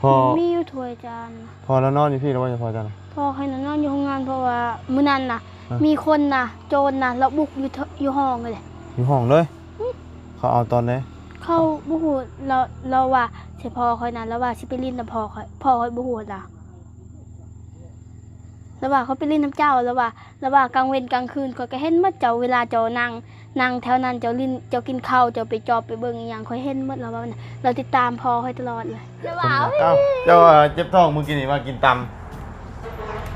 ພໍ່ ມີຢູ່ຖ້ວຍຈານ. ພໍ່ລາວນອນຢູ່ພີ້ລະບໍ່ ພໍ່ເຈົ້ານະ? ພໍ່ຂ້ອຍນະນອນຢູ່ໂຮງງານ ເພາະວ່າມື້ນັ້ນນະ ຮະ ມີຄົນນະ ໂຈນນະ ລາວບຸກຢູ່ ຢູ່ຫ້ອງເລີຍ. ຢູ່ຫ້ອງເລີຍ? ອືມ ເຂົາເອົາຕອນໃດ? ເຂົາບໍ່ຮູ້ ລາວ ລາວວ່າໃສ່ພໍ່ຂ້ອຍນະ ລາວວ່າຊິໄປຫຼິ້ນນຳພໍ່ຂ້ອຍ ພໍ່ຂ້ອຍບໍ່ຮູ້ນະ. ລາວວ່າຂ້ອຍໄປຫຼິ້ນນຳເຈົ້າ ລາວວ່າ ລາວວ່າກາງເວັນກາງຄືນຂ້ອຍກໍເຫັນໝົດເຈົ້າ ເວລາເຈົ້ານັ່ງ ນັ່ງແຖວນັ້ນ ເຈົ້າຫຼິ້ນ ເຈົ້າກິນເຂົ້າ ເຈົ້າໄປຈອບໄປເບິ່ງອີ່ຫຍັງ ຂ້ອຍເຫັນໝົດ ລາວວ່ານະ. ລາວຕິດຕາມພໍ່ຂ້ອຍຕະຫຼອດເລີຍ. ລາວວ່າ ເອົ້າ ເຈົ້າວ່າເຈັບທ້ອງມື້ກີ້ນີ້ວ່າກິນຕຳ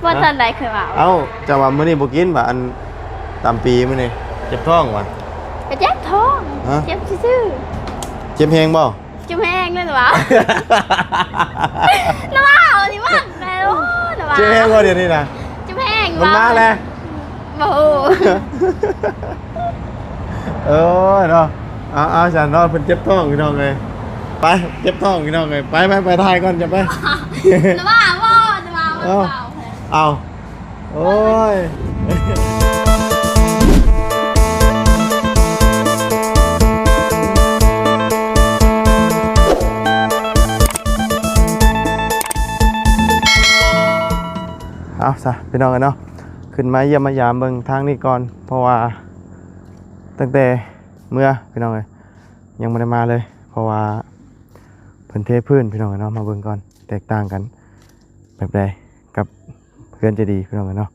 ວ່າ ຮະ? ຕອນໃດຂ້ອຍວ່າ? ເອົ້າ ເຈົ້າວ່າມື້ນີ້ບໍ່ກິນວ່າ ອັນຕຳປີມື້ນີ້ ເຈັບທ້ອງວ່າ. ກໍເຈັບທ້ອງ ຮະ? ເຈັບຊື່ໆ. ເຈັບແຮງບໍ່? ເຈັບແຮງເລີຍນະວ່າ ນະວ່າ ອັນນີ້ວ່າແມ່ນ ໂອ້ ນະວ່າ ເຈັບແຮງບໍ່ດຽວນີ້ນະ? ເຈັບແຮງ ມັນມາແລ້ວ ບໍ່ຮູ້. ເອີເນາະ ເອົາໆ ຊັ້ນເນາະ ເພິ່ນເຈັບທ້ອງພີ່ນ້ອງເອີຍ. ໄປ ເຈັບທ້ອງພີ່ນ້ອງເອີຍ ໄປໆ ໄປຖ່າຍກ່ອນ ຈະໄປ ນະວ່າ ບໍ່ ນະວ່າ ເອົ້າ ເອົາ. ໂອ້ຍ ເອົາຊະພີ່ນ້ອງເອີຍເນາະ ຂຶ້ນມາຢ້ຽມມາຢາມເບິ່ງທາງນີ້ກ່ອນ ເພາະວ່າຕັ້ງແຕ່ເມືອພີ່ນ້ອງເອີຍ ຍັງບໍ່ໄດ້ມາເລີຍ ເພາະວ່າເພິ່ນເທພື້ນພີ່ນ້ອງເອີຍເນາະ. ມາເບິ່ງກ່ອນ ແຕກຕ່າງກັນແບບໃດກັບເຮືອນເຈດີພີ່ນ້ອງເອີຍເນາະ.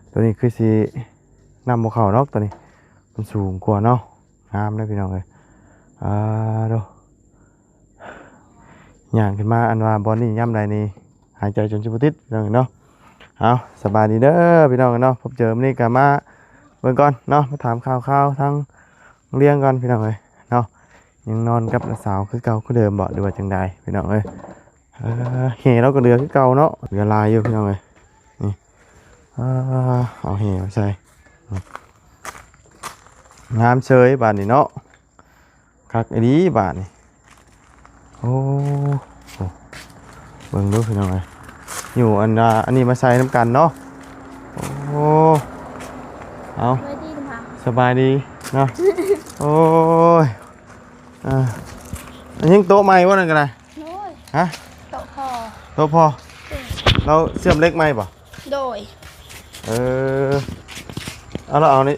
ໂຕນີ້ຄືຊິ ນ້ຳບໍ່ເຂົ້າດອກ ໂຕນີ້ມັນສູງກວ່າເນາະ. ງາມເດີພີ່ນ້ອງເອີຍ ອາໂດ ຍ່າງຂຶ້ນມາ ອັນວ່າບ່ອນນີ້ຍາມໃດນີ້ຫາຍໃຈຈົນຊິບໍ່ຕິດພີ່ນ້ອງເອີຍເນາະ. ເອົາ ສະບາຍດີເດີພີ່ນ້ອງເນາະ ພົບເຈີມື້ນີ້ກໍມາເບິ່ງກ່ອນເນາະ ມາຖາມຂ່າວໆທາງ ລ້ຽງກ່ອນພີ່ນ້ອງເອີຍເນາະ. ຍັງນອນກັບນ້າສາວຄືເກົ່າຄືເດີມບໍ່ ຫຼືວ່າຈັ່ງໃດພີ່ນ້ອງເອີຍ? ເອີ ແຫລາວກໍເຫຼືອຄືເກົ່າເນາະ ເຫຼືອຫຼາຍຢູ່ພີ່ນ້ອງເອີຍ. ນີ້ ເອີ ເອົາແຫມາໃສ່ ງາມເສີຍບາດນີ້ເນາະ ຄັກອີ່ຫຼີບາດນີ້. ໂອ້ ໂອ້ ເບິ່ງດູພີ່ນ້ອງເອີຍ ຢູ່ອັນ ອັນນີ້ມາໃສ່ນຳກັນເນາະ. ໂອ້ ເອົາ ສະບາຍດີເນາະ ໂອ້ຍ ອ່າ ຍັງໂຕະໃໝ່ບໍ່ນັ້ນກໍໄດ້? ໂດຍ ຮະ? ໂຕະພໍ່ ໂຕະພໍ່ ເອີ ລາວເຊື່ອມເຫຼັກໃໝ່ບໍ່? ໂດຍ ເອີ ເອົາ ລາວເອົານີ້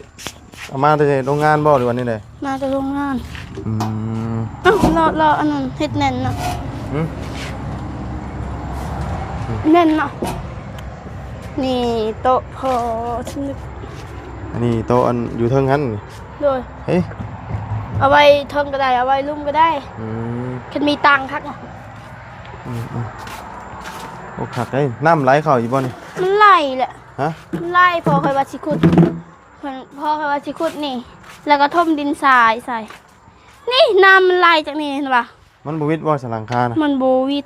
ເອົາມາແຕ່ໂຮງງານບໍ່ ຫຼືວ່າແນວໃດ? ມາແຕ່ໂຮງງານ. ອືມ ເອົ້າ ລາວ ລາວອັນນັ້ນເຮັດແໜ້ນເນາະ. ຫຶ? ແໜ້ນເນາະ ນີ້ໂຕະພໍ່ ອັນນີ້ໂຕະອັນຢູ່ເທິງຫັ້ນ. ໂດຍ ເອີ ເອົາໄວ້ເທິງກໍໄດ້ ເອົາໄວ້ລຸ່ມກໍໄດ້. ອືມ ຄັນມີຕັງຄັກນະ. ອືມໆ ໂອ້ ຄັກເດ້. ນ້ຳໄຫຼເຂົ້າຢູ່ບໍ່ນີ້? ມັນໄຫຼແຫຼະ. ຮະ? ມັນໄຫຼ ພໍ່ຂ້ອຍວ່າຊິຂຸດ ເພິ່ນ ພໍ່ຂ້ອຍວ່າຊິຂຸດນີ້ ແລ້ວກໍຖົມດິນຊາຍໃສ່. ນີ້ນ້ຳມັນໄຫຼຈາກນີ້ ເຫັນບໍ່? ມັນບໍ່ວິດບໍ່ ສະຫຼັງຄານະ? ມັນບໍ່ວິດ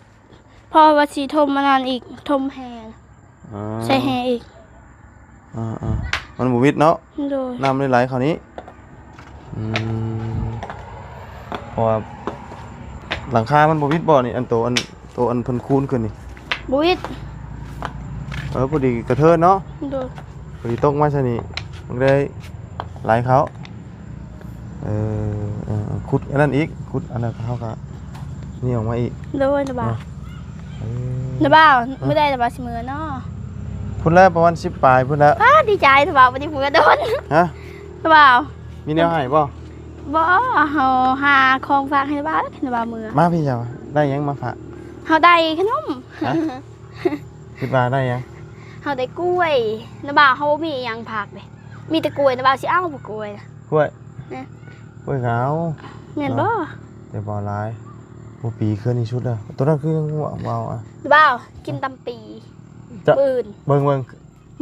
ພໍ່ວ່າຊິຖົມອັນນັ້ນອີກ ຖົມແຮ່ ອໍ ໃສ່ແຮ່ອີກ. ອ່າໆ ມັນບໍ່ວິດເນາະ. ໂດຍ ນ້ຳມັນໄຫຼເຂົ້ານີ້. ອືມ ເພາະວ່າຫຼັງຄາມັນບໍ່ວິດບໍ່ນີ້ ອັນໂຕ ອັນໂຕອັນເພິ່ນຄູນຂຶ້ນນີ້? ບໍ່ວິດ. ເອີ ພໍດີກະເທີນເນາະ. ໂດຍ ພໍດີຕົກມາໃສ່ນີ້ ມັນກໍເລີຍໄຫຼເຂົ້າ. ເອີ ເອີ ຂຸດອັນນັ້ນອີກ ຂຸດອັນນັ້ນ ເຮົາກໍນີ້ອອກມາອີກ. ໂດຍ ນະບ່າວ ເອີ ນະບ່າວ ມື້ໃດນະບ່າວຊິເມືອເນາະ? ພຸ້ນແຫຼະ ປະມານສິບປາຍພຸ້ນແຫຼະ. ອ້າ ດີໃຈນະບ່າວ ບໍ່ໄດ້ເມືອດົນ. ຮະ? ນະບ່າວ ມີແນວໃຫ້ບໍ່? ບໍ່ ເຮົາຫາຂອງຝາກໃຫ້ນະບ່າວ ນະບ່າວເມືອ. ມາພີ້ເຈົ້າ ໄດ້ຫຍັງມາຝາກ? ເຮົາໄດ້ຂະໜົມ. ຮະ? ຄິດວ່າໄດ້ຫຍັງ? ເຮົາໄດ້ກ້ວຍ ນະບ່າວ ເຮົາບໍ່ມີອີ່ຫຍັງຝາກເດ້. ມີແຕ່ກ້ວຍ ນະບ່າວຊິເອົາບໍ່ກ້ວຍ? ກ້ວຍ ແມ່ນ ກ້ວຍກໍເອົາ. ແມ່ນບໍ່? ແຕ່ບໍ່ຫຼາຍ ບໍ່ປີເຄືນທີ່ສຸດເດີ. ໂຕນັ້ນຄືຍັງເວົ້າ ເວົ້າອະ ນະບ່າວ ກິນຕຳປີ ຈະ ມື້ອື່ນ ເບິ່ງ ເບິ່ງ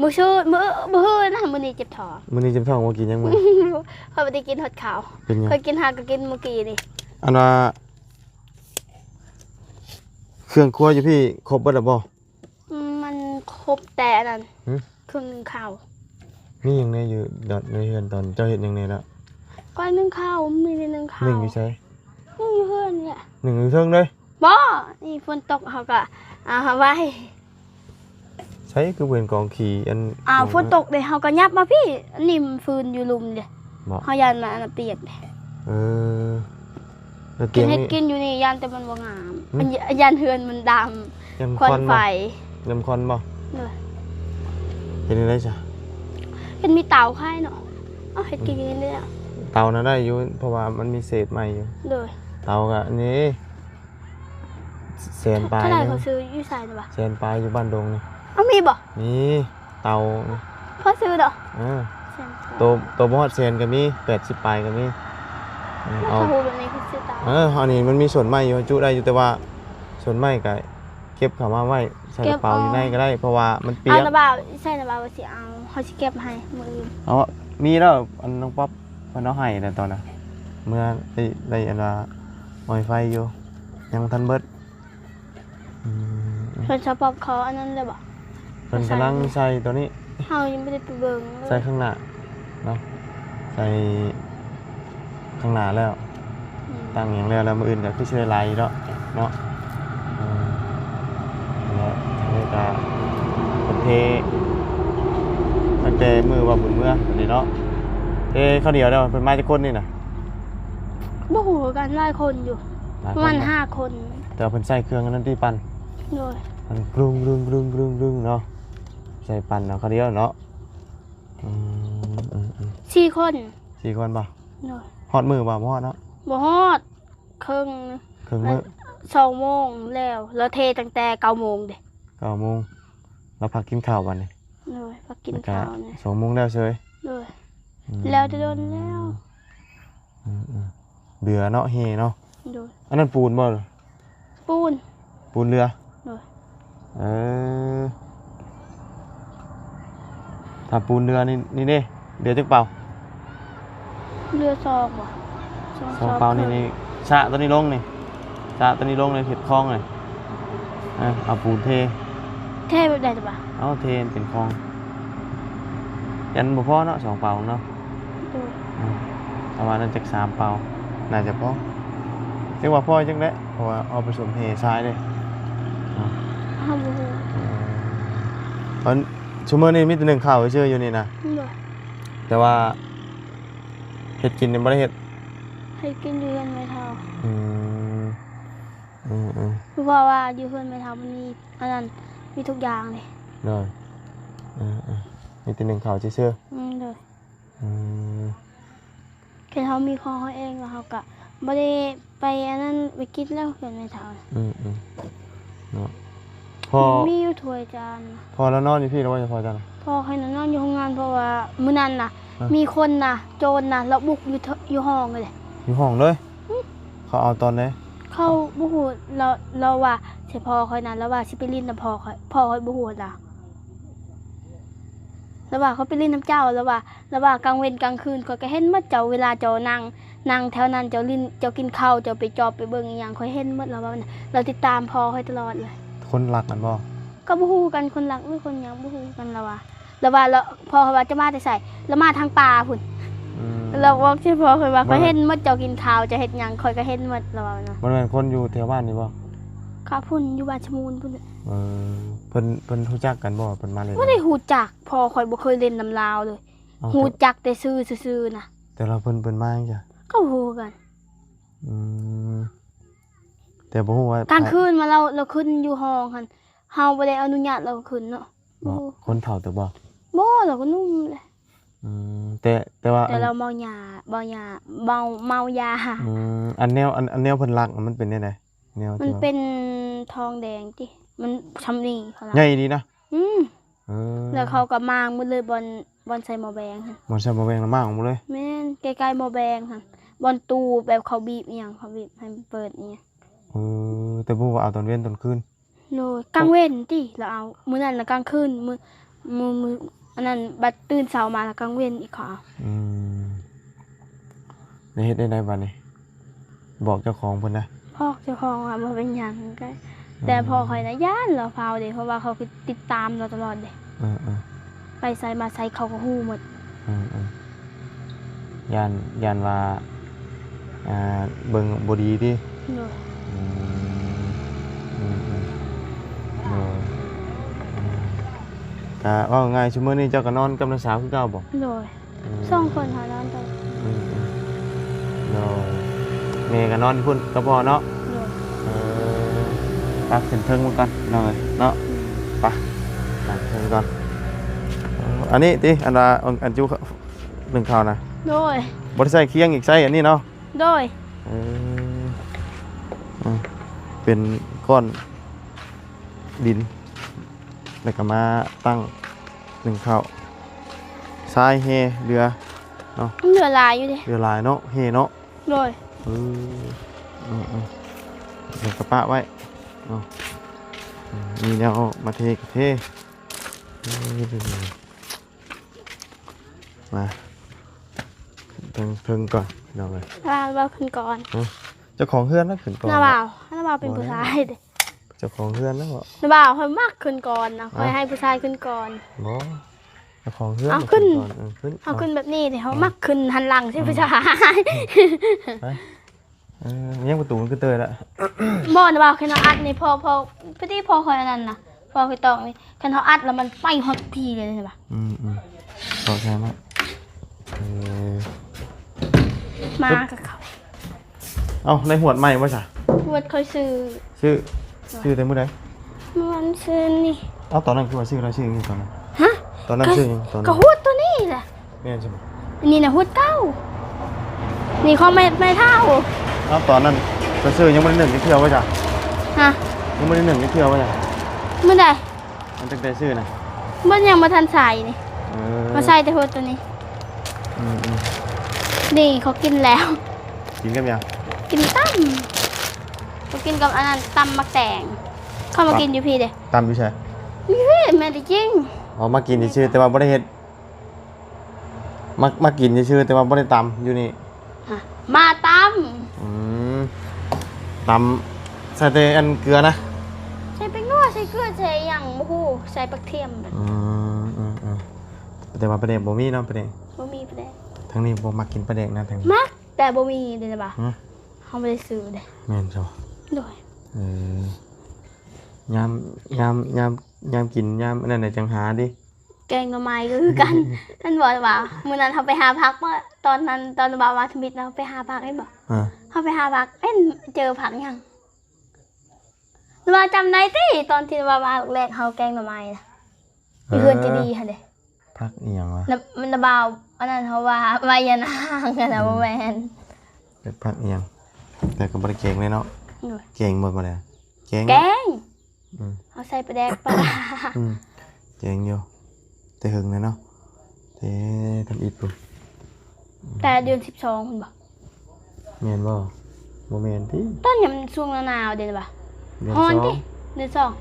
ມື້ຊື່ນ ມື້ ມື້ອື່ນນະ. ມື້ນີ້ເຈັບທ້ອງ ມື້ນີ້ເຈັບທ້ອງ ບໍ່ກິນຫຍັງມື້? ຂ້ອຍບໍ່ໄດ້ກິນຮອດເຂົ້າ. ເປັນຫຍັງ? ຂ້ອຍກິນຫາກໍກິນມື້ກີ້ນີ້. ອັນວ່າ ເຄື່ອງຄົວຢູ່ພີ້ຄົບເບິດແລ້ວບໍ່? ອືມ ມັນຄົບແຕ່ອັນນັ້ນ. ຫຶ? ເຄື່ອງໜຶ້ງເຂົ້າ. ມີຫຍັງແດ່ຢູ່ ດອດ ໃນເຮືອນ ຕອນເຈົ້າເຮັດຫຍັງແດ່ລະ? ຂ້ອຍໜຶ້ງເຂົ້າ ມີແຕ່ໜຶ້ງເຂົ້າ. ໜຶ້ງຢູ່ໃສ? ໜຶ້ງຢູ່ເຮືອນນີ້ແຫຼະ. ໜຶ້ງຢູ່ເທິງເລີຍ? ບໍ່ ນີ້ຝົນຕົກເຮົາກໍເອົາມາໄວ້. ໃສຄືບໍ່ເຫັນກອງຂີ້ອັນ? ອ້າວ ຝົນຕົກເດ້ ເຮົາກໍຫຍັບມາພີ້. ອັນນີ້ມັນຟືນຢູ່ລຸ່ມເດ້. ບໍ່ ເຮົາຢ້ານມັນອັນນັ້ນປຽກເດ້. ເອີ ຕະກຽງນີ້ ເຮັດກິນຢູ່ນີ້ ຢ້ານແຕ່ມັນບໍ່ງາມ ຫຶ? ຢ້ານເຮືອນມັນດຳ ຢ້ານຄວັນໄຟ ຄວັນບໍ່? ໂດຍ ເຮັດຈັ່ງໃດຊະ? ເຮັດມີເຕົາຂາຍເນາະ ເອົາເຮັດກິນຢູ່ນີ້ແຫຼະ ເຕົານະໄດ້ຢູ່ ເພາະວ່າມັນມີເສດໄມ້ຢູ່ ໂດຍ ເຕົາກະນີ້ ແສນປາຍ ເທົ່າໃດ ເຂົາຊື້ຢູ່ໃສນະວະ? ແສນປາຍຢູ່ບ້ານດົງນີ້ ເອົາ ມີບໍ່? ມີ ເຕົານີ້ ພໍຊື້ດອກ ເອີ ແສນປາຍ ໂຕ ໂຕບໍ່ຮອດແສນກະມີ ແປດສິບປາຍກະມີ ເອີ ເອົາ ເຂົາຮູ້ແບບນີ້ຄືຊື້ເຕົາ ເອີ ອັນນີ້ມັນມີສວນໄມ້ຢູ່ ຈຸໄດ້ຢູ່ ແຕ່ວ່າສວນໄມ້ກະເກັບເຂົ້າມາໄວ້ໃສ່ກະເປົາຢູ່ໃນກະໄດ້ ເພາະວ່າມັນປຽກ ເອົານະບ່າວ ໃສ່ນະບ່າວວ່າຊິເອົາ ເຮົາຊິເກັບໃຫ້ມື້ອື່ນ ເອົາ ມີແລ້ວ ອັນນ້ອງປັອບເພິ່ນເອົາໃຫ້ແລ້ວຕອນນະ ເມື່ອໄດ້ ໄດ້ອັນວ່າ ອອຍໄຟຢູ່ ຍັງບໍ່ທັນເບິດ ອືມ ເພິ່ນສະປອບຂໍອັນນັ້ນແລ້ວບໍ່? ເພິ່ນກຳລັງໃສ່ໂຕນີ້ ເຮົາຍັງບໍ່ໄດ້ໄປເບິ່ງເລີຍ ໃສ່ຂ້າງໜ້າເນາະ ໃສ່ຂ້າງໜ້າແລ້ວ ອືມ ຕັ້ງຫຍັງແລ້ວ ແລ້ວມື້ອື່ນກະຄືຊິໄດ້ຫຼາຍຢູ່ດອກເນາະ ເອີ ແລ້ວນີ້ກະເພິ່ນເທ ຕັ້ງແຕ່ມື້ວ່າບຸນເມືອນີ້ເນາະ ເທເຂົ້າໜຽວແລ້ວ ເພິ່ນມາຈັກຄົນນີ້ນະ? ບໍ່ຮູ້ຄືກັນ ຫຼາຍຄົນຢູ່ ປະມານຫ້າຄົນ ແຕ່ວ່າເພິ່ນໃຊ້ເຄື່ອງອັນນັ້ນຕິປັ່ນ ໂດຍ ມັນກຣຶງໆໆໆເນາະ ໃຊ້ປັ່ນເອົາຄາວດຽວເນາະ ອືມ ອືມໆ ສີ່ຄົນ ສີ່ຄົນບໍ່? ໂດຍ ຮອດມື້ບໍ່? ບໍ່ຮອດເນາະ ບໍ່ຮອດເຄິ່ງ ເຄິ່ງມື້ ສອງໂມງແລ້ວ ລາວເທຕັ້ງແຕ່ເກົ້າໂມງເດ້ ເກົ້າໂມງ ລາວພັກກິນເຂົ້າບັດນີ້ ໂດຍ ພັກກິນເຂົ້າແລ້ວກະ ນີ້ ສອງໂມງແລ້ວເຊີຍ ໂດຍ ອືມ ແລ້ວແຕ່ດົນແລ້ວ ອືມໆ ເຫຼືອເນາະ ເຮເນາະ ໂດຍ ອັນນັ້ນປູນບໍ່? ປູນ ປູນເຫຼືອ ໂດຍ ເອີ ຖ້າປູນເຫຼືອນີ້ ນີ້ເດ້ ເຫຼືອຈັກເປົາ? ເຫຼືອສອງບໍ່? ສອງ ສອງເປົານີ້ ສອງເຄິ່ງ ນີ້ ຊະໂຕນີ້ລົງນີ້ ຊະໂຕນີ້ລົງນີ້ ເຮັດຄອງນີ້ ເອີ ເອົາປູນເທ ເທແບບໃດລະບາດ? ເອົາເທເປັນຄອງ ຍັງບໍ່ພໍເນາະ ສອງເປົາເນາະ ໂດຍ ອືມ ປະມານນັ້ນຈັກສາມເປົາ ໜ້າຈະພໍ ຈັກວ່າພໍຈັກແຫຼະ ເພາະວ່າເອົາໄປສົມເຮຊາຍເດ້ເນາະ ເຮົາບໍ່ຮູ້ ເອີ ອັນ ຊຸມື້ນີ້ມີແຕ່ໜຶ້ງເຂົ້າຊື່ໆຢູ່ນີ້ນະ ໂດຍ ແຕ່ວ່າເຮັດກິນນີ້ບໍ່ໄດ້ເຮັດ ເຮັດກິນຢູ່ເຮືອນແມ່ເຖົ້າ ອືມ ອືມໆ ເພາະວ່າຢູ່ເຮືອນແມ່ເຖົ້າມັນມີອັນນັ້ນ ມີທຸກຢ່າງເດ້ ໂດຍ ເອີໆ ມີແຕ່ໜຶ້ງເຂົ້າຊື່ໆ ອືມ ໂດຍ ອືມ ແຕ່ເຮົາມີຂອງເຮົາເອງ ແລ້ວເຮົາກະບໍ່ໄດ້ໄປອັນນັ້ນ ໄປກິນແລ້ວເຮືອນແມ່ເຖົ້າ ອືມໆ ເນາະ ພໍ່ ມີຢູ່ຖ້ວຍຈານ ພໍ່ລາວນອນຢູ່ພີ້ລະບໍ່? ພໍ່ເຈົ້ານະ ພໍ່ຂ້ອຍນະນອນຢູ່ໂຮງງານ ເພາະວ່າມື້ນັ້ນນະ ເອີ ມີຄົນນະ ໂຈນນະ ລາວບຸກຢູ່ ຢູ່ຫ້ອງເລີຍ ຢູ່ຫ້ອງເລີຍ ອືມ ເຂົາເອົາຕອນໃດ? ເຂົາບໍ່ຮູ້ ລາວ ລາວວ່າໃສ່ພໍ່ຂ້ອຍນະ ລາວວ່າຊິໄປຫຼິ້ນນຳພໍ່ຂ້ອຍ ພໍ່ຂ້ອຍບໍ່ຮູ້ນະ ລາວວ່າເຂົາໄປຫຼິ້ນນຳເຈົ້າ ລາວວ່າ ລາວວ່າກາງເວັນກາງຄືນຂ້ອຍກະເຫັນໝົດ ເຈົ້າ ເວລາເຈົ້ານັ່ງ ນັ່ງແຖວນັ້ນ ເຈົ້າຫຼິ້ນ ເຈົ້າກິນເຂົ້າ ເຈົ້າໄປຈອບໄປເບິ່ງອີ່ຫຍັງ ຂ້ອຍເຫັນໝົດ ລາວວ່ານະ ລາວຕິດຕາມພໍ່ຂ້ອຍຕະຫຼອດເລີຍ ຄົນລັກຫັ້ນບໍ່? ກະບໍ່ຮູ້ກັນ ຄົນລັກຫຼືຄົນຫຍັງ ບໍ່ຮູ້ກັນ ລາວວ່າ ລາວວ່າ ລາວ ພໍ່ຂ້ອຍວ່າ ເຈົ້າມາແຕ່ໃສ? ລາວມາທາງປ່າພຸ້ນ ອືມ ລາວບອກໃສ່ພໍ່ຂ້ອຍວ່າ ຂ້ອຍເຫັນໝົດ ເຈົ້າກິນເຂົ້າ ເຈົ້າເຮັດຫຍັງ ຂ້ອຍກະເຫັນໝົດ ລາວວ່ານະ ບໍ່ແມ່ນຄົນຢູ່ແຖວບ້ານນີ້ບໍ່? ກະພຸ້ນ ຢູ່ບ້ານຊະມູນພຸ້ນ ເອີ ເພິ່ນ ເພິ່ນຮູ້ຈັກກັນບໍ່? ເພິ່ນມາຫຼິ້ນ ບໍ່ໄດ້ຮູ້ຈັກ ພໍ່ຂ້ອຍບໍ່ເຄີຍຫຼິ້ນນຳລາວເລີຍ ເອົ້າ ຮູ້ຈັກແຕ່ຊື່ຊື່ໆນະ ແຕ່ລາວເພິ່ນ ເພິ່ນມາຫຍັງຈ້ະ? ກະບໍ່ຮູ້ຄືກັນ ອືມ ແຕ່ບໍ່ຮູ້ວ່າ ກາງຄືນມາລາວ ລາວຂຶ້ນຢູ່ຫ້ອງຫັ້ນ ເຮົາບໍ່ໄດ້ອະນຸຍາດລາວຂຶ້ນເນາະ ບໍ່ ຄົນເຖົ້າເຕີບບໍ່? ບໍ່ ລາວກະໜຸ່ມແຫຼະ ອືມ ແຕ່ ແຕ່ວ່າ ແຕ່ລາວເມົາຢາ ເມົາຢາ ເມົາ ເມົາຢາ ອືມ ອັນແນວ ອັນ ອັນແນວເພິ່ນລັກມັນເປັນແນວໃດ? ແນວ ມັນເປັນທອງແດງຕິ ມັນຊ່ຳນີ້ ເຂົາລັກ ໃຫຍ່ດີນະ ອືມ ເອີ ແລ້ວເຂົາກະມ້າງໝົດເລີຍ ບ່ອນ ບ່ອນໃສ່ໝໍ້ແບງຫັ້ນ ບ່ອນໃສ່ໝໍ້ແບງລະມ້າງໝົດເລີຍ ແມ່ນ ໃກ້ໆໝໍ້ແບງຫັ້ນ ບ່ອນຕູ້ແບບເຂົາບີບອີ່ຫຍັງ ເຂົາບີບໃຫ້ມັນເປີດອີ່ຫຍັງ ເອີ ແຕ່ບໍ່ວ່າເອົາຕອນເວັນຕອນຄືນ ໂດຍ ກາງເວັນຕິລະເອົາ ມື້ນັ້ນລະກາງຄືນ ມື້ ມື້ ມື້ອັນນັ້ນ ບັດຕື່ນເຊົ້າມາລະກາງເວັນອີກເຂົາເອົາ ອືມ ແລ້ວເຮັດແນວໃດບາດນີ້? ບອກເຈົ້າຂອງເພິ່ນນະ ບອກເຈົ້າຂອງວ່າບໍ່ເປັນຫຍັງ ກະ ອືມ ແຕ່ພໍ່ຂ້ອຍນະຢ້ານລາວພາວເດ້ ເພາະວ່າເຂົາກະຕິດຕາມລາວຕະຫຼອດເດ້ ເອີໆ ໄປໃສມາໃສເຂົາກະຮູ້ໝົດ ເອີໆ ຢ້ານ ຢ້ານວ່າ ອ່າ ເບິ່ງບໍ່ດີຕິ ໂດຍ ອືມ ອືມໆ ໂດຍ ອືມ ກະເວົ້າງ່າຍ ຊຸມື້ນີ້ເຈົ້າກະນອນກັບນ້າສາວຄືເກົ່າບໍ່? ໂດຍ ອືມ ສອງຄົນເຮົານອນກັນ ອືມໆ ໂດຍ ແມ່ກໍນອນຢູ່ພຸ້ນກັບພໍ່ເນາະ. ໂດຍ. ເອີ ໄປຂຶ້ນເທິງເບິ່ງກ່ອນພີ່ນ້ອງເອີຍເນາະ. ອືມ ໄປ ນັ່ງເທິງກ່ອນ. ເອີ ອັນນີ້ຕິ ອັນວ່າ ອັນ ອັນຈຸໜຶ້ງເຂົ້ານະ. ໂດຍ. ບໍ່ໄດ້ໃສ່ຄຽງອີກ ໃສ່ອັນນີ້ເນາະ. ໂດຍ. ເອີ ອືມ ເປັນກ້ອນດິນ ແລ້ວກໍມາຕັ້ງໜຶ້ງເຂົ້າ. ຊາຍແຮ່ເຫຼືອເນາະ. ເຫຼືອຫຼາຍຢູ່ເດ. ເຫຼືອຫຼາຍເນາະ ແຮ່ເນາະ. ໂດຍ. ເອີ ເອີໆ ແລ້ວກໍປະໄວ້ເນາະ. ອືມ ມີແນວມາເທກໍເທ. ເອີ ມາ ເທິງ ເທິງກ່ອນພີ່ນ້ອງເອີຍ. ລາວ ລາວຂຶ້ນກ່ອນ. ຮະ? ເຈົ້າຂອງເຮືອນລະຂຶ້ນກ່ອນ. ນ້າບ່າວ ນ້າບ່າວເປັນຜູ້ຊາຍເດ້. ເຈົ້າຂອງເຮືອນລະເບາະ. ນ້າບ່າວຂ້ອຍມັກຂຶ້ນກ່ອນນະ. ຂ້ອຍໃຫ້ຜູ້ຊາຍຂຶ້ນກ່ອນ. ບໍ່ ເຈົ້າຂອງເຮືອນ ເອົາຂຶ້ນ ເຮົາຂຶ້ນແບບນີ້ເດ້. ເຮົາມັກຂຶ້ນຫັນຫຼັງໃສ່ຜູ້ຊາຍ. ໄປ. ເອີ ຍັງປະຕູມັນຄືເຕີຍລະ. ບໍ່ນະ ບ່າວ ຄັນເຮົາອັດນີ້ ພໍ ພໍ ພໍດີພໍຂ້ອຍອັນນັ້ນນະ ພໍຂ້ອຍຕອກນີ້ ຄັນເຮົາອັດລະມັນໄປຮອດພີ້ເລີຍນະ. ອືມໆ ເກາະໃສ່ມາ. ເອີ ມາກັບເຂົາ. ເອົ້າ ໄດ້ຫວດໃໝ່ບໍ່ຊະ? ຫວດຂ້ອຍຊື້. ຊື້ ຊື້ແຕ່ມື້ໃດ? ມື້ວັນຊືນນີ້. ເອົ້າ ຕອນນັ້ນຄືວ່າຊື້ ລະຊື້ຫຍັງຕອນນັ້ນ? ຮະ? ຕອນນັ້ນຊື້ຫຍັງຕອນນັ້ນ? ກໍຫວດໂຕນີ້ແຫຼະ. ແມ່ນຊັ້ນ. ອັນນີ້ນະຫວດເກົ່າ. ນີ້ຂອງແມ່ ແມ່ເຖົ້າ. ເອົ້າ ຕອນນັ້ນໄປຊື້ຍັງບໍ່ໄດ້ໜຶ້ງຈັກເທື່ອວ່າຈ້ະ? ຮະ? ຍັງບໍ່ໄດ້ໜຶ້ງຈັກເທື່ອວ່າຈ້ະ? ມື້ໃດ? ອັນຕັ້ງແຕ່ຊື້ນະ. ມັນຍັງບໍ່ທັນໃສ່ນີ້. ເອີ ມາໃສ່ແຕ່ຫົວໂຕນີ້. ອືມໆ ນີ້ເຂົາກິນແລ້ວ. ກິນກັບຫຍັງ? ກິນຕຳ. ເຂົາກິນກັບອັນນັ້ນ ຕຳໝາກແຕງ. ເຂົາມາກິນຢູ່ພີ້ເດ້. ຕຳຢູ່ໃສ? ຢູ່ພີ້ ແມ່ນແທ້ຈິງ. ອໍ ມາກິນຊື່ໆ ແຕ່ວ່າບໍ່ໄດ້ເຮັດ. ມາ ມາກິນຊື່ໆ ແຕ່ວ່າບໍ່ໄດ້ຕຳຢູ່ນີ້. ຮະ ມາຕຳ. ອືມ ຕຳໃສ່ແຕ່ອັນເກືອນະ? ໃສ່ແປ້ງນົວ ໃສ່ເກືອ ໃສ່ຫຍັງບໍ່ຮູ້ ໃສ່ປາກທຽມ. ອືມ ອືມໆ ແຕ່ວ່າປາແດກບໍ່ມີເນາະ ປາແດກ. ບໍ່ມີປາແດກ. ທາງນີ້ບໍ່ມັກກິນປາແດກນະ ທາງນີ້. ມັກ ແຕ່ບໍ່ມີເດ້ລະບາ. ຮະ? ເຮົາບໍ່ໄດ້ຊື້ເດ້. ແມ່ນຊະ. ໂດຍ. ເອີ ຍາມ ຍາມ ຍາມ ຍາມກິນ ຍາມອັນນັ້ນນະ ຈັ່ງຫາຕິ. ແກງໜໍ່ໄມ້ກໍຄືກັນ. ແມ່ນບໍ່ລະບາ? ມື້ນັ້ນເຮົາໄປຫາຜັກ ຕອນນັ້ນ ຕອນລະບາມາທຳອິດນະ ເຮົາໄປຫາຜັກແມ່ນບໍ່? ເອີ ເຮົາໄປຫາຜັກ ເອີ ເຈີຜັກຫຍັງ? ລະບາຈຳໄດ້ຕິ ຕອນທີ່ລະບາມາແລກເຮົາແກງໜໍ່ໄມ້ນະ ຢູ່ເຮືອນເຈດີຫັ້ນເດ້. ຜັກອີ່ຫຍັງວະ? ລະ ລະບາ ອັນນັ້ນເຮົາວ່າໃບຍານາງຫັ້ນນະ. ອືມ ບໍ່ແມ່ນ. ເປັນຜັກອີ່ຫຍັງ? ແຕ່ກໍບໍ່ໄດ້ແກງເລີຍເນາະ. ໂດຍ. ແກງບໍ່ ບໍ່ໄດ້ ແກງ ແກງ. ອືມ ເຮົາໃສ່ປາແດກປາ. ອືມ ແກງຢູ່ ແຕ່ເຫິງແລ້ວເນາະ ແຕ່ທຳອິດພຸ້ນ. ແຕ່ເດືອນສິບສອງພຸ້ນບໍ່? ແມ່ນບໍ່? ບໍ່ແມ່ນຕິ. ຕອນຍາມຊ່ວງໜາວໆເດ້ລະບາ. ເດືອນ ຮ້ອນຕິ ສອງ ເດືອນສອງ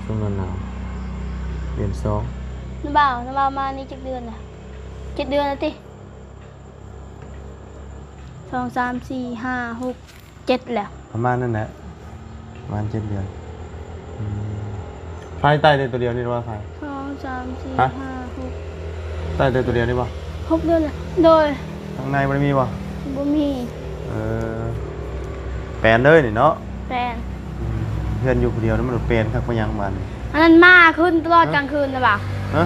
ຊ່ວງໜາວໆ ເດືອນສອງ. ນ້າບ່າວ ນ້າບ່າວມານີ້ຈັກເດືອນລະ? ເຈັດເດືອນລະຕິ. ສອງ ສາມ ສີ່ ຫ້າ ຫົກ ເຈັດແລ້ວ ປະມານນັ້ນແຫຼະ ປະມານເຈັດເດືອນ. ອືມ ພາຍໃຕ້ໄດ້ໂຕດຽວນີ້ວ່າພາຍ? ສອງ ສາມ ສີ່ ຮະ? ຫ້າ ຫົກ ໃຕ້ໄດ້ໂຕດຽວນີ້ບໍ່? ຫົກເດືອນແລ້ວ. ໂດຍ. ທາງໃນບໍ່ໄດ້ມີບໍ່? ບໍ່ມີ. ເອີ ແປນເລີຍນີ້ເນາະ. ແປນ. ອືມ ເຮືອນຢູ່ຜູ້ດຽວນີ້ມັນແປນຄັກປານຫຍັງບາດນີ້. ອັນນັ້ນໝາຂຶ້ນຕະຫຼອດກາງຄືນນະບາ. ຮະ?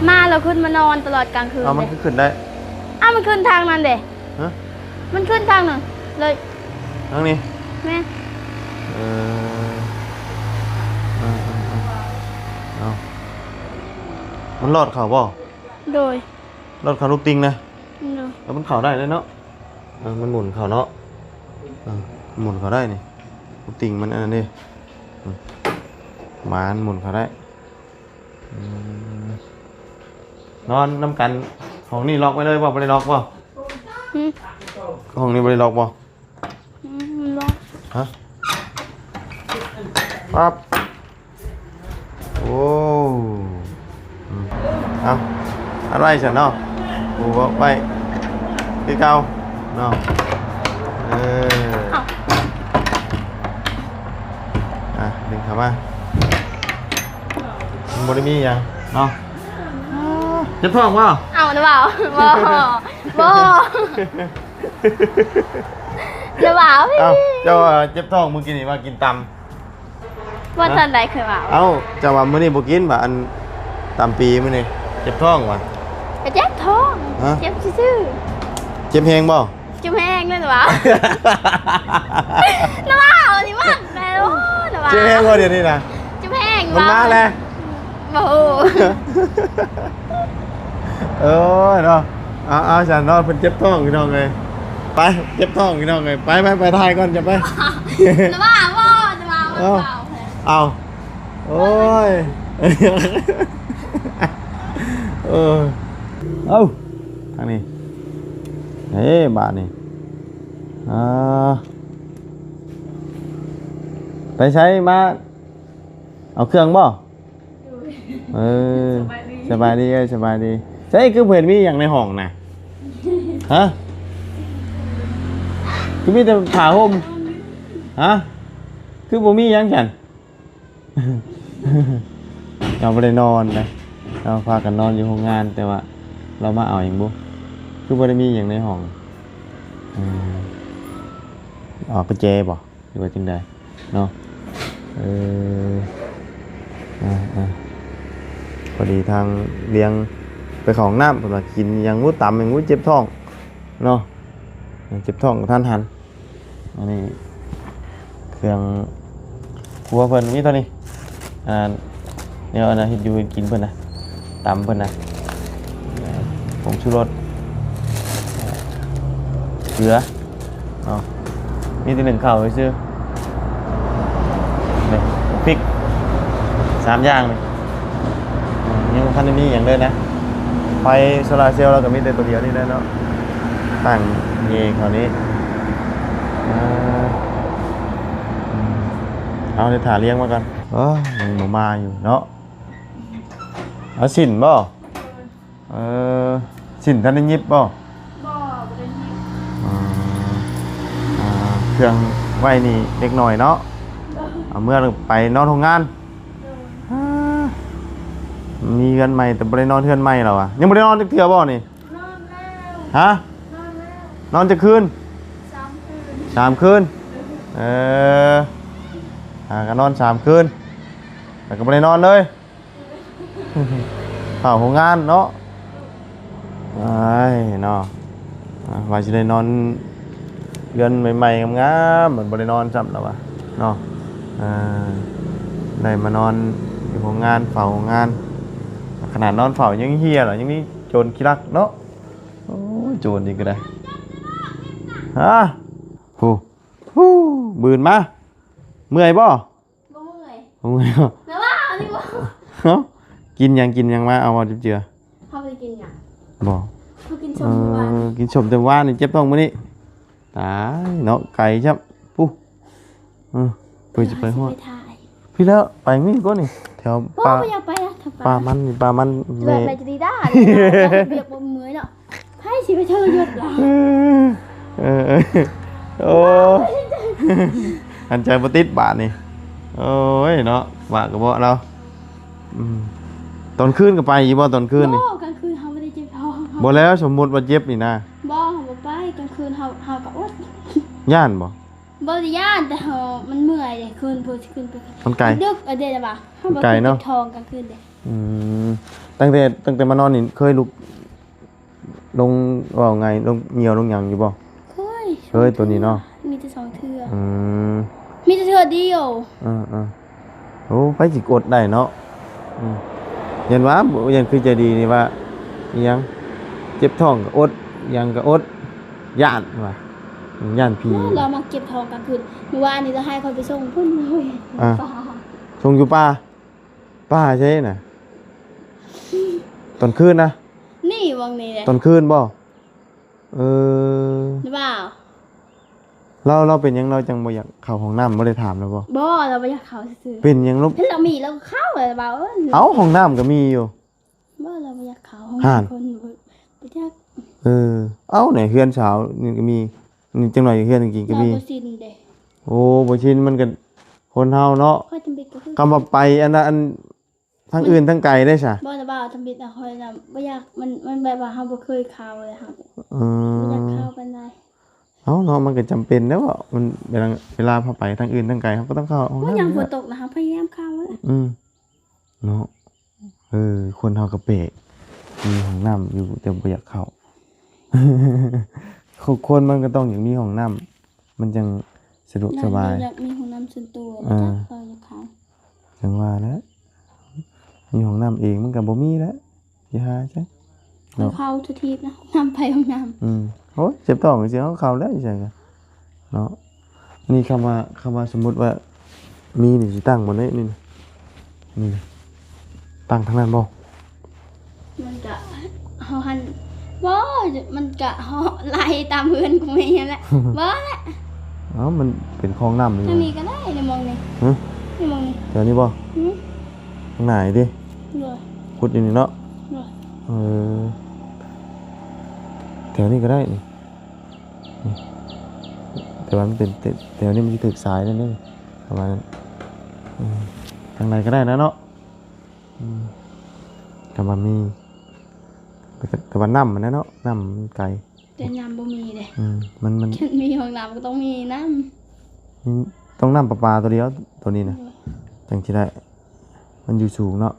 ໝາແລ້ວຂຶ້ນມານອນຕະຫຼອດກາງຄືນ. ເອົ້າ ມັນຄືຂຶ້ນໄດ້? ເອົ້າ ມັນຂຶ້ນທາງນັ້ນເດ້. ຮະ? ມັນຂຶ້ນທາງນັ້ນເລີຍ. ທາງນີ້? ແມ່ນ. ເອີ ເອີໆໆ ເອົ້າ ມັນລອດເຂົ້າບໍ່? ໂດຍ. ລອດເຂົ້າລູກຕິ່ງນະ? ໂດຍ. ແລ້ວມັນເຂົ້າໄດ້ເລີຍເນາະ. ເອີ ມັນໝູນເຂົ້າເນາະ. ເອີ ໝູນເຂົ້າໄດ້ນີ້ ລູກຕິ່ງມັນອັນນັ້ນເດ້. ອືມ ໝານໝູນເຂົ້າໄດ້. ອືມ ນອນນຳກັນ. ຫ້ອງນີ້ລັອກໄວ້ເລີຍບໍ່? ບໍ່ໄດ້ລັອກບໍ່? ຫື? ຫ້ອງນີ້ບໍ່ໄດ້ລັອກບໍ່? ອືມ ລັອກ. ຮະ? ປັບ. ໂອ້ ອືມ ເອົາ ອັດໄວ້ຊັ້ນເນາະ. ໂອ້ ໄວ້ຄືເກົ່າເນາະ. ເອີ ເອົ້າ ອ່ະ ດຶງເຂົ້າມາ. ມັນບໍ່ໄດ້ມີຫຍັງເນາະ. ເຈັບທ້ອງບໍ່? ເອົານະ ເວົ້າ ບໍ່ ບໍ່ ນະ ເວົ້າ. ເອົ້າ ເຈົ້າວ່າເຈັບທ້ອງມື້ກີ້ນີ້ ວ່າກິນຕຳ ວ່າຕອນໃດເຄີຍເວົ້າ? ເອົ້າ ເຈົ້າວ່າມື້ນີ້ບໍ່ກິນ ວ່າອັນຕຳປີມື້ນີ້ ເຈັບທ້ອງວ່າ. ກໍເຈັບທ້ອງ. ຮະ? ເຈັບຊື່ໆ. ເຈັບແຮງບໍ່? ຈຸແຮງເລີຍນະວ່າ ນະວ່າ ອັນນີ້ວ່າແມ່ນ ໂອ້ ນະວ່າ ເຈັບແຮງບໍ່ດຽວນີ້ນະ? ເຈັບແຮງ ມັນມາແລ້ວ ບໍ່ຮູ້ ໂອ້ຍເນາະ ເອົາໆ ຊັ້ນເນາະ ເພິ່ນເຈັບທ້ອງພີ່ນ້ອງເອີຍ ໄປ ເຈັບທ້ອງພີ່ນ້ອງເອີຍ ໄປໆ ໄປຖ່າຍກ່ອນ ຈະໄປ ນະວ່າ ບໍ່ ນະວ່າ ບໍ່ ເອົາ ເອົາ ໂອ້ຍ ເອີ ເອົາ ທາງນີ້ ເອີ ບາດນີ້ ອ່າ ໄປໃສມາ ເອົາເຄື່ອງບໍ່? ໂດຍ ເອີ ສະບາຍດີ ສະບາຍດີ ເອີຍ ສະບາຍດີ ໃສ ຄືບໍ່ເຫັນມີຫຍັງໃນຫ້ອງນະ? ຮະ ຄືມີແຕ່ຜ້າຫົ່ມ? ຮະ ຄືບໍ່ມີຫຍັງຊັ້ນ? ເຮົາບໍ່ໄດ້ນອນນະ ເຮົາພາກັນນອນຢູ່ໂຮງງານ ແຕ່ວ່າລາວມາເອົາຫຍັງບຸ? ຄືບໍ່ໄດ້ມີຫຍັງໃນຫ້ອງ? ເອີ ເອົາກຸນແຈບໍ່ ຫຼືວ່າຈັ່ງໃດເນາະ? ເອີ ເອີ ເອີ ພໍດີທາງລ້ຽງໄປເຂົ້າຫ້ອງນ້ຳ ເພິ່ນວ່າກິນຫຍັງບໍ່ ຕຳຫຍັງບໍ່ ເຈັບທ້ອງເນາະ ເຈັບທ້ອງກະທັນຫັນ. ອັນນີ້ເຄື່ອງຄົວເພິ່ນມີເທົ່ານີ້ ອ່າ ແນວອັນນັ້ນເຮັດຢູ່ເຮັດກິນເພິ່ນນະ ຕຳເພິ່ນນະ ຜົງຊູລົດ ເກືອເນາະ ມີແຕ່ໜຶ້ງເຂົ້າຊື່ໆ ນີ້ ພິກ ສາມຢ່າງນີ້ ຍັງບໍ່ທັນໄດ້ມີຫຍັງເລີຍນະ ໄຟໂຊລາເຊວລາວກະມີແຕ່ໂຕດຽວນີ້ແຫຼະເນາະ ຕັ້ງເຍເຂົ້ານີ້ ເອີ ເອົາ ດຽວຖ້າລ້ຽງມາກ່ອນ ເອີ ຍັງບໍ່ມາຢູ່ເນາະ ເອົາສິ້ນບໍ່? ເອີ ສິ້ນທັນໄດ້ຫຍິບບໍ່? ບໍ່ ບໍ່ໄດ້ຫຍິບ ອ່າ ເຄື່ອງໄວ້ນີ້ເດັກນ້ອຍເນາະ ໂດຍ ເອົາເມືອໄປນອນໂຮງງານ ໂດຍ ອ່າ ມີເຮືອນໃໝ່ແຕ່ບໍ່ໄດ້ນອນເຮືອນໃໝ່ລາວຫວາ ຍັງບໍ່ໄດ້ນອນຈັກເທື່ອບໍ່ນີ້? ນອນແລ້ວ ຮະ? ນອນແລ້ວ ນອນຈັກຄືນ? ສາມຄືນ ສາມຄືນ ໂດຍ ເອີ ອ່າ ກະນອນສາມຄືນ ແລ້ວກະບໍ່ໄດ້ນອນເລີຍ ເຝົ້າໂຮງງານເນາະ ອ້າຍເນາະ ອ່າ ວ່າຊິໄດ້ນອນເຮືອນໃໝ່ໆ ງາມໆ ມັນບໍ່ໄດ້ນອນຊ້ຳລະວ່າເນາະ ອ່າ ໄດ້ມານອນຢູ່ໂຮງງານ ເຝົ້າໂຮງງານ ຂະໜາດນອນເຝົ້າຍັງເຮຍລະ ຍັງມີໂຈນຂີ້ລັກເນາະ ໂອ້ຍ ໂຈນນີ້ກະໄດ້ ຮະ ໂຫ ຫື ບືນມາ ເມື່ອຍບໍ່? ບໍ່ເມື່ອຍ ບໍ່ເມື່ອຍບໍ່? ແລ້ວວ່າອັນນີ້ບໍ່ ເອົ້າ ກິນຫຍັງ ກິນຫຍັງມາ ເອົາບໍ່ ເຈັບເຈືອ? ເຮົາບໍ່ໄດ້ກິນຫຍັງ ບໍ່ ເຮົາກິນສົ້ມ ເອີ ມື້ວານ ກິນສົ້ມແຕ່ວານນີ້ ເຈັບທ້ອງມື້ນີ້ ຕາຍເນາະ ໄກຊ້ຳ ປຸ ເອີ ເພິ່ນຊິໄປຮອດ ຊິໄປຖ່າຍ ພີ້ແລ້ວ ໄປນີ້ກ່ອນນີ້ ແຖວ ບໍ່ ປ່າ ບໍ່ຢາກໄປ ປ່າມັນນີ້ ປ່າມັນ ແມ່ ແບບໄປຈະດີດ້າ ວຽກບໍ່ເມື່ອຍເນາະ ໃຜຊິໄປທໍລະຍົດລະ ເອີ ເອີ ເອີ ໂອ້ ຫັນໃຈບໍ່ຕິດບາດນີ້ ໂອ້ຍເນາະ ວ່າກະເບາະລາວ ອືມ ຕອນຄືນກະໄປຢູ່ບໍ່ ຕອນຄືນນີ້? ບໍ່ ກາງຄືນເຮົາບໍ່ໄດ້ເຈັບທ້ອງ ບໍ່ແລ້ວ ສົມມຸດວ່າເຈັບນີ້ນະ ບໍ່ ເຮົາບໍ່ໄປ ກາງຄືນເຮົາ ເຮົາກະອົດ ຢ້ານບໍ່? ບໍ່ໄດ້ຢ້ານ ແຕ່ເຮົາ ມັນເມື່ອຍເດ້ ຄືນເພິ່ນຊິຂຶ້ນໄປ ມັນໄກ ດຶກ ເອີ ເດ້ລະວ່າ ມັນໄກເນາະ ເຮົາບໍ່ເຈັບທ້ອງກາງຄືນເດ້ ອືມ ຕັ້ງແຕ່ ຕັ້ງແຕ່ມານອນນີ້ ເຄີຍລຸກລົງ ເວົ້າໄງ ລົງຍ່ຽວລົງຫຍັງຢູ່ບໍ່? ເຄີຍ ເຄີຍ ໂຕນີ້ເນາະ ມີແຕ່ສອງເທື່ອ ອືມ ມີແຕ່ເທື່ອດຽວ ເອີໆ ໂອ້ ໃຜຊິອົດໄດ້ເນາະ ອືມ ຢ້ານວ່າ ຢ້ານຄືໃຈດີນີ້ວ່າ ອີ່ຫຍັງ ເຈັບທ້ອງກະອົດ ຫຍັງກະອົດ ຢ້ານວ່າ ຢ້ານຜີ ລາວມັກເຈັບທ້ອງກາງຄືນ ມື້ວານນີ້ລາວໃຫ້ຂ້ອຍໄປສົ່ງພຸ້ນ ອ່າ ສົ່ງຢູ່ປ່າ ປ່າໃສນະ? ຕອນຄືນນະ? ນີ້ ໝ່ອງນີ້ແຫຼະ ຕອນຄືນບໍ່? ເອີ ຫຼືວ່າ ລາວ ລາວເປັນຫຍັງ ລາວຈັ່ງບໍ່ຢາກເຂົ້າຫ້ອງນ້ຳ ບໍ່ໄດ້ຖາມລາວບໍ່? ບໍ່ ລາວບໍ່ຢາກເຂົ້າຊື່ໆ ເປັນຫຍັງລູກ? ເຫັນລາວມີລາວກະເຂົ້າແຫຼະ ລາວເວົ້າ ເອີ ເອົ້າ ຫ້ອງນ້ຳກະມີຢູ່ ບໍ່ ລາວບໍ່ຢາກເຂົ້າ ຫັ້ນ ຄົນບໍ່ ບໍ່ຈັກ ເອີ ເອົ້າ ໃນເຮືອນສາວນີ້ກະມີ ນີ້ ຈັກໜ້ອຍເຮືອນກິນກະມີ ລາວບໍ່ຊິນເດ້ ໂອ້ ບໍ່ຊິນ ມັນກະຄົນເຮົາເນາະ ຂ້ອຍຈຳເປັນກະຄື ຄຳວ່າໄປອັນນະ ອັນ ທາງອື່ນທາງໄກເດ້ຊະ ບໍ່ລະ ບ່າວທຳອິດນະ ຂ້ອຍນະບໍ່ຢາກ ມັນ ມັນແບບວ່າເຮົາບໍ່ເຄີຍເຂົ້າເລີຍ ເຮົາ ເອີ ບໍ່ຢາກເຂົ້າປານໃດ ເອົ້າເນາະ ມັນກະຈຳເປັນແລ້ວ ມັນເວລາ ເວລາເຮົາໄປທາງອື່ນທາງໄກ ເຮົາກະຕ້ອງເຂົ້າຫ້ອງນ້ຳ ຍາມຝົນຕົກນະ ເຮົາພະຍາຍາມເຂົ້າ ອືມ ເນາະ ເອີ ຄົນເຮົາກະແປກ ມີຫ້ອງນ້ຳຢູ່ແຕ່ບໍ່ຢາກເຂົ້າ ຄົນ ຄົນມັນກໍຕ້ອງຢາກມີຫ້ອງນ້ຳ ມັນຈັ່ງສະດວກສະບາຍ ຢາກມີຫ້ອງນ້ຳສ່ວນຕົວ ເອີ ແລ້ວກໍຢາກເຂົ້າ ຈັ່ງວ່າແຫຼະ ມີຫ້ອງນ້ຳເອງມັນກໍບໍ່ມີແຫຼະ ຊິຫາໃສເນາະ ເຂົ້າທຸກທີບນະ ຫ້ອງນ້ຳໃຜຫ້ອງນ້ຳ ອືມ ໂອ້ຍ ເຈັບທ້ອງຈັ່ງຊີ້ ເຮົາເຂົ້າແລ້ວຢູ່ໃສກະເນາະ ນີ້ຄຳວ່າ ຄຳວ່າສົມມຸດວ່າ ມີນີ້ຊິຕັ້ງບ່ອນໃດນີ້ນະ ນີ້ນະ ຕັ້ງທາງນັ້ນບໍ່? ມັນກະ ເຮົາຫັ້ນ ບໍ່ ມັນກະ ເຮົາໄລ່ຕາມເຮືອນກູແມ່ຫັ້ນແຫຼະ ບໍ່ແຫຼະ ເອົ້າ ມັນເປັນຄອງນ້ຳຢູ່ ທາງນີ້ກໍໄດ້ ໃນໝ່ອງນີ້ ຮະ ໃນໝ່ອງນີ້ ແຖວນີ້ບໍ່? ອື ຂ້າງໜ້ານີ້ຕິ ໂດຍ ຂຸດຢູ່ນີ້ເນາະ ໂດຍ ເອີ ແຖວນີ້ກໍໄດ້ນີ້ ນີ້ ແຕ່ວ່າມັນເປັນ ແຖວນີ້ມັນຊິຖືກຊາຍແນ່ນີ້ ປະມານນັ້ນ ເອີ ທາງໃດກໍໄດ້ນະເນາະ ອືມ ຄຳວ່າມີ ແຕ່ວ່ານ້ຳຫັ້ນແຫຼະເນາະ ນ້ຳມັນໄກ ແຕ່ນ້ຳບໍ່ມີເດ້ ອືມ ມັນ ມັນ ຄັນມີຫ້ອງນ້ຳກໍຕ້ອງມີນ້ຳ ຕ້ອງນ້ຳປະປາຕົວດຽວ ຕົວນີ້ນະ ເອີ ຈັ່ງຊິໄດ້ ມັນຢູ່ສູງເນາະ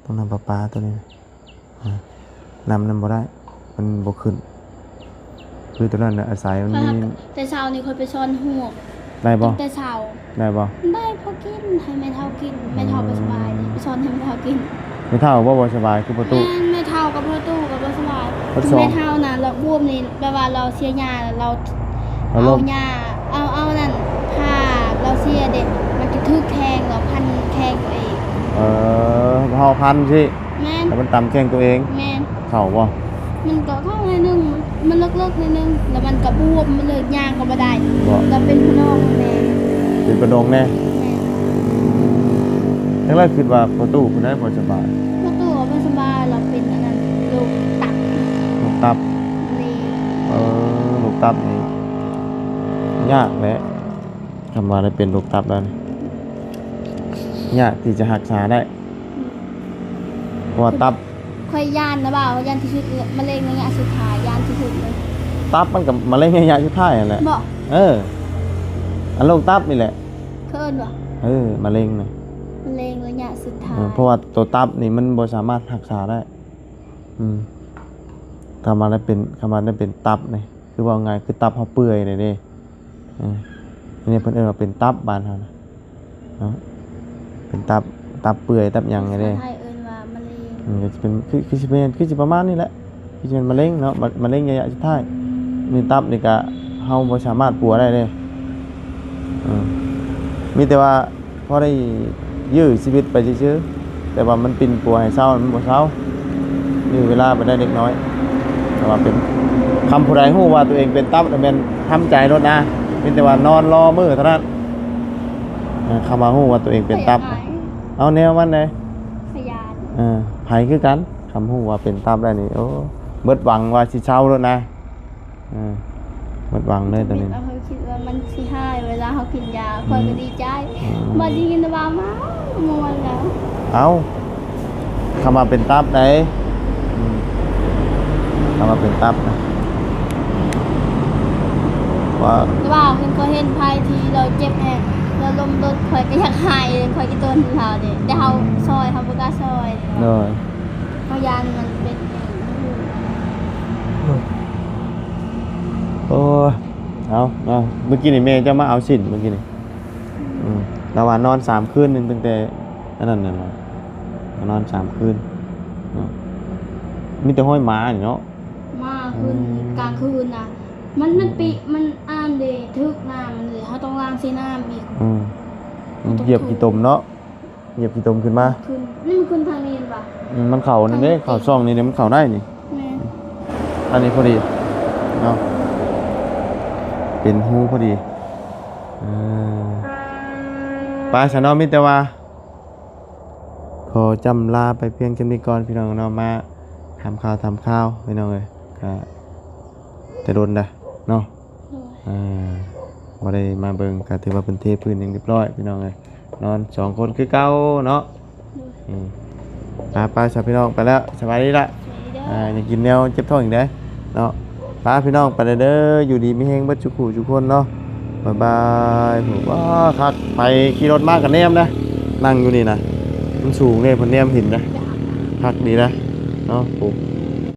ຕ້ອງນ້ຳປະປາຕົວນີ້ນະ ອາ ນ້ຳນັ້ນບໍ່ໄດ້ ມັນບໍ່ຂຶ້ນ ຄືຕົວນັ້ນນະ ອາໄສມັນມີ ແຕ່ເຊົ້ານີ້ຂ້ອຍໄປຊ່ອນຮວກ ໄດ້ບໍ່? ຕັ້ງແຕ່ເຊົ້າ ໄດ້ບໍ່? ໄດ້ພໍກິນ ໃຫ້ແມ່ເຖົ້າກິນ ແມ່ເຖົ້າບໍ່ສະບາຍເດ້ ໄປຊ່ອນໃຫ້ແມ່ເຖົ້າກິນ ແມ່ເຖົ້າບໍ່ ບໍ່ສະບາຍ ຄືພໍ່ຕູ້ ແມ່ນ ແມ່ເຖົ້າກັບພໍ່ຕູ້ກໍບໍ່ສະບາຍ ແມ່ເຖົ້ານະລາວບວມນີ້ ແບບວ່າລາວເສຍຫຍ້າ ລາວ ເອົາຢາ ເອົາ ເອົານັ້ນ ພາລາວເສຍເດ້ ມັນຈະຖືກແຂ້ງ ລາວພັນແຂ້ງຕົວເອງ ເອີ ເຮົາພັນຊິ ແມ່ນ ແລ້ວມັນຕຳແຂ້ງຕົວເອງ ແມ່ນ ເຂົ້າບໍ່? ມັນກໍເຂົ້າໜ້ອຍໜຶ່ງ ມັນເລິກໆໜ້ອຍໜຶ່ງ ແລ້ວມັນກໍບວມ ມັນເລີຍຍ່າງກໍບໍ່ໄດ້ ບໍ່ ກໍເປັນພະນອງແດ່ ເປັນພະນອງແດ່ ແມ່ນ ຈັ່ງໃດຄິດວ່າພໍ່ຕູ້ຜູ້ໃດບໍ່ສະບາຍ? ພໍ່ຕູ້ບໍ່ສະບາຍ ລາວເປັນອັນນັ້ນ ໂລກຕັບ ໂລກຕັບ ມະເຮັງ ເອີ ໂລກຕັບນີ້ຍາກແຫຼະ ຄຳວ່າໄດ້ເປັນໂລກຕັບແລ້ວນີ້ ຍາກທີ່ຈະຮັກສາໄດ້ ເພາະວ່າຕັບ ຂ້ອຍຢ້ານນະບ່າວ ຢ້ານທີ່ສຸດ ມະເຮັງໄລຍະສຸດທ້າຍ ຢ້ານທີ່ສຸດເລີຍ ຕັບມັນກໍມະເຮັງໄລຍະສຸດທ້າຍຫັ້ນແຫຼະ ບໍ່ ເອີ ອັນໂລກຕັບນີ້ແຫຼະ ເອີ້ນວ່າ ເອີ ມະເຮັງນະ ມະເຮັງໄລຍະສຸດທ້າຍ ເອີ ເພາະວ່າໂຕຕັບນີ້ມັນບໍ່ສາມາດຮັກສາໄດ້ ອືມ ຄຳວ່າໄດ້ເປັນ ຄຳວ່າໄດ້ເປັນຕັບນີ້ ຄືເວົ້າງ່າຍ ຄືຕັບເຮົາເປື່ອຍນີ້ເດ້ ເອີ ອັນນີ້ເພິ່ນເອີ້ນວ່າເປັນຕັບ ບ້ານເຮົານະ ເນາະ ເປັນຕັບ ຕັບເປື່ອຍ ຕັບຫຍັງນີ້ເດ້ ພາສາໄທເອີ້ນວ່າມະເຮັງ ອືມ ກໍຊິເປັນ ຄື ຄືຊິແມ່ນ ຄືຊິປະມານນີ້ແຫຼະ ຄືຊິແມ່ນມະເຮັງເນາະ ມະ ມະເຮັງໄລຍະສຸດທ້າຍ ນີ້ຕັບນີ້ກະເຮົາບໍ່ສາມາດປົວໄດ້ເດ້ ເອີ ມີແຕ່ວ່າ ພໍໄດ້ຢື້ຊີວິດໄປຊື່ໆ ແຕ່ວ່າມັນປິ່ນປົວໃຫ້ເຊົາ ມັນບໍ່ເຊົາ ຢື້ເວລາໄປໄດ້ເລັກນ້ອຍ ແຕ່ວ່າເປັນ ຄຳຜູ້ໃດຮູ້ວ່າຕົວເອງເປັນຕັບ ແມ່ນທຳໃຈໂລດນະ ມີແຕ່ວ່ານອນລໍມື້ເທົ່ານັ້ນ ເອີ ຄຳວ່າຮູ້ວ່າຕົວເອງເປັນຕັບ ເອົາແນວມັນເດ້ ເອີ ໄພຄືກັນ ຄຳຮູ້ວ່າເປັນຕັບແລ້ວນີ້ ໂອ້ ເບິດຫວັງວ່າຊິເຊົາໂລດນະ. ເອີ ໝົດຫວັງເລີຍຕອນນີ້ ເຮົາຄິດວ່າມັນຊິຫາຍ ເວລາເຮົາກິນຢາ ອືມ ຂ້ອຍກໍດີໃຈ ອືມ ບາດນີ້ຍິນວ່າມາ ມ່ວນແລ້ວ ເອົ້າ ຄຳວ່າເປັນຕັບໃດ ອືມ ຄຳວ່າເປັນຕັບນະ ວ່າ ແຕ່ວ່າເຫັນ ຂ້ອຍເຫັນໃຜທີ່ລາວເຈັບແຮງ ລາວລົ້ມລົດ ຂ້ອຍກໍຢາກໃຫ້ ຂ້ອຍກໍຕົນລາວເດ້ ແຕ່ເຮົາ ອືມ ຊ່ອຍ ເຮົາບໍ່ກ້າຊ່ອຍ ໂດຍ ເຮົາຢ້ານມັນເປັນ ໂອ້ຍ ເອົາ ເອົາ ມື້ກີ້ນີ້ແມ່ເຈົ້າມາເອົາສິ້ນ ມື້ກີ້ນີ້ ອືມ ລາວວ່ານອນສາມຄືນ ຕັ້ງແຕ່ອັນນັ້ນນະ ນອນສາມຄືນເນາະ ມີແຕ່ຮອຍໝານີ້ເນາະ ໝາຂຶ້ນ ອືມ ກາງຄືນນະ ມັນ ມັນ ອືມ ປີ ມັນອັນເດ ຖືກນ້ຳມັນເດ ເຮົາຕ້ອງລ້າງໃສ່ນ້ຳອີກ ອືມ ມັນຢຽບຂີ້ຕົມເນາະ ຢຽບຂີ້ຕົມຂຶ້ນມາ ຂຶ້ນ ນີ້ມັນຂຶ້ນທາງນີ້ແມ່ນບໍ່? ອືມ ມັນເຂົ້ານີ້ເດ້ ເຂົ້າຊ່ອງນີ້ເດ້ ມັນເຂົ້າໄດ້ນີ້ ແມ່ນ ອັນນີ້ພໍດີເນາະ ເປັນຮູພໍດີ ເອີ ໄປຊະເນາະ ມີແຕ່ວ່າ ຂໍຈຳລາໄປພຽງສ່ຳນີ້ກ່ອນ ພີ່ນ້ອງເນາະ ມາຖາມຂ່າວ ຖາມຂ່າວ ພີ່ນ້ອງເອີຍ ກະ ແຕ່ດົນແລ້ວເນາະ ໂດຍ ເອີ ບໍ່ໄດ້ມາເບິ່ງ ກໍຖືວ່າເພິ່ນເທພື້ນຫຍັງຮຽບຮ້ອຍ ພີ່ນ້ອງເອີຍ ນອນສອງຄົນຄືເກົ່າເນາະ ໂດຍ ອືມ ໄປໆ ຊະພີ່ນ້ອງ ໄປແລ້ວ ສະບາຍດີລະ ສະບາຍດີເດີ ອ່າ ຢ່າກິນແນວເຈັບທ້ອງອີກເດ້ເນາະ ໄປພີ່ນ້ອງ ໄປແລ້ວເດີ ຢູ່ດີມີແຮງເບິດສູ່ຜູ້ສູ່ຄົນເນາະ ບາຍບາຍ ໂອ້ ວ້າ ຄັກ ໃຜຂີ່ລົດມາກໍແນມນະ ນັ່ງຢູ່ນີ້ນະ ມັນສູງເດ້ ເພິ່ນແນມເຫັນນະ ຄັກດີນະ ເນາະ ໂອ້